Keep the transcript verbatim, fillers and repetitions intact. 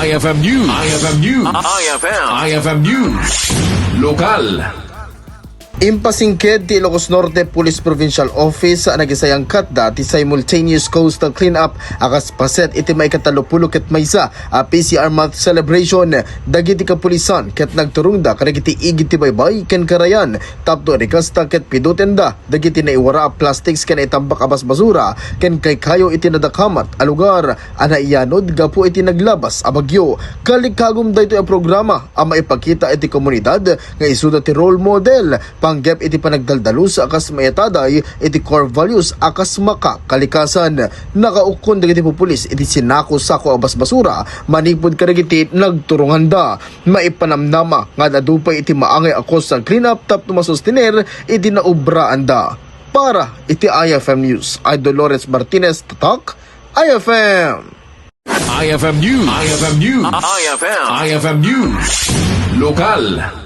I F M News. I F M News. I F M. I F M News. Lokal. Impasingked ti Ilocos Norte Police Provincial Office a nagisayangkatda ti simultaneous coastal cleanup a kas paset iti maikatalopulo ket maysa a P C R Month celebration dagiti kapulisan ket nagturongda kadagiti igid ti baybay ken karayan tapno rikasta ket pidutenda dagiti naiwara a plastics ken naitambak a basbasura ken kaykayo iti nadakamat a lugar a naiyanod gapu iti naglabas a bagyo. Kalikagum daytoy a programa a maipakita iti komunidad nga isuda ti role model, panggep iti panagdaldalus a kas maitaday iti core values a kas makakalikasan. Nakaukkon dagiti pupulis iti sinako-sako a basbasura manipud kadagiti nagturonganda. Maipanamnama nga ad-adu pay iti maangay a coastal cleanup tapno masustener iti naobraanda. Para iti I F M News, Idol Lawrence Martinez, Tatak, I F M. I F M News. I F M News. I F M. I F M News. Lokal.